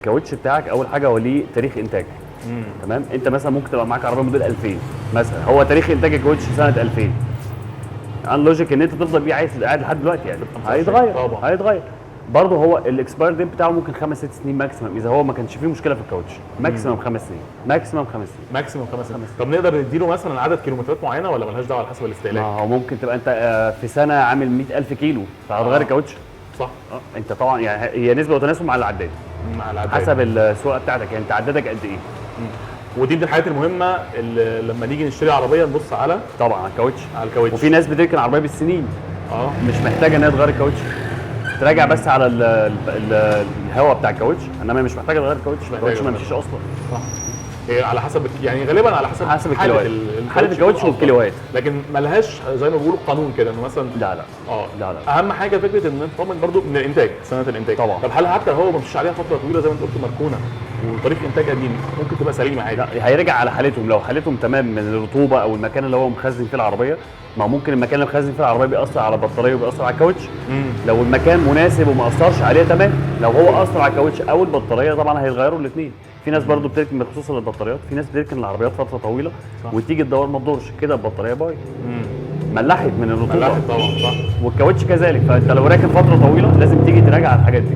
الكاوتش بتاعك اول حاجة هو ليه تاريخ انتاج. تمام. انت مثلا ممكن تبقى معاك عربية موديل 2000 مثلا، هو تاريخ انتاج الكاوتش سنة 2000. illogic ان انت تفضل بيه عايز قاعد لحد دلوقتي يعني. 25. هيتغير طبعا. هيتغير برضه. هو ال expire date بتاعه ممكن 5 6 سنين maximum، اذا هو ما كانش فيه مشكلة في الكاوتش. maximum 5 سنين، maximum 5 سنين. maximum 5 سنين. طب نقدر نديله مثلا عدد كيلومترات معينة ولا ملهاش دعوه على حسب ما الاستهلاك؟ هو ممكن تبقى انت في سنة عامل 100000 كيلو فهتغير الكاوتش. انت طبعا يعني هي نسبه وتناسب مع العداد. مع العداد. حسب السواقة بتاعتك، يعني انت عدادك قد ايه. ودي من الحاجات المهمة اللي لما نيجي نشتري عربية نبص على طبعا على الكاوتش. على الكاوتش. وفي ناس بتركن عربية بالسنين مش محتاجه ان هي تغير الكاوتش، تراجع بس على ال ال ال الهواء بتاع الكاوتش، انما مش محتاجه تغير الكاوتش. محتاجة الكاوتش ما تغير. مشيش اصلا. صح، هي على حسب يعني غالبا على حسب حسب حالة الكيلوهات. حالة الكاوتش يكون أفضل. والكيلوهات. لكن ملهاش زي ما بيقولوا قانون كده انه مثلا لا لا. لا لا. اهم حاجة فكرة ان انت تطمن برضو من الانتاج، سنة الانتاج. طبعا. طب هل حتى هو ما مشيش عليها فترة طويلة زي ما انت قلت مركونة وتاريخ انتاج قديم ممكن تبقى سليمة عادي؟ لا، هيرجع على حالتهم. لو حالتهم تمام من الرطوبة او المكان اللي هو مخزن فيه العربيه. ما هو ممكن المكان اللي مخزن فيه العربية بيأثر على البطارية وبيأثر على الكاوتش. لو المكان مناسب وما اثرش عليه تمام، لو هو اثر على الكاوتش او البطارية طبعا هيتغيروا الاثنين. في ناس برضو بتركن، بخصوص البطاريات، في ناس بتركن العربيات فترة طويلة وتيجي تدور ما تدورش كده، البطارية بايظة، ملحت من الرطوبه. ملحت طبعا، صح. والكاوتش كذلك. فانت لو راكن فترة طويلة لازم تيجي تراجع على الحاجات دي.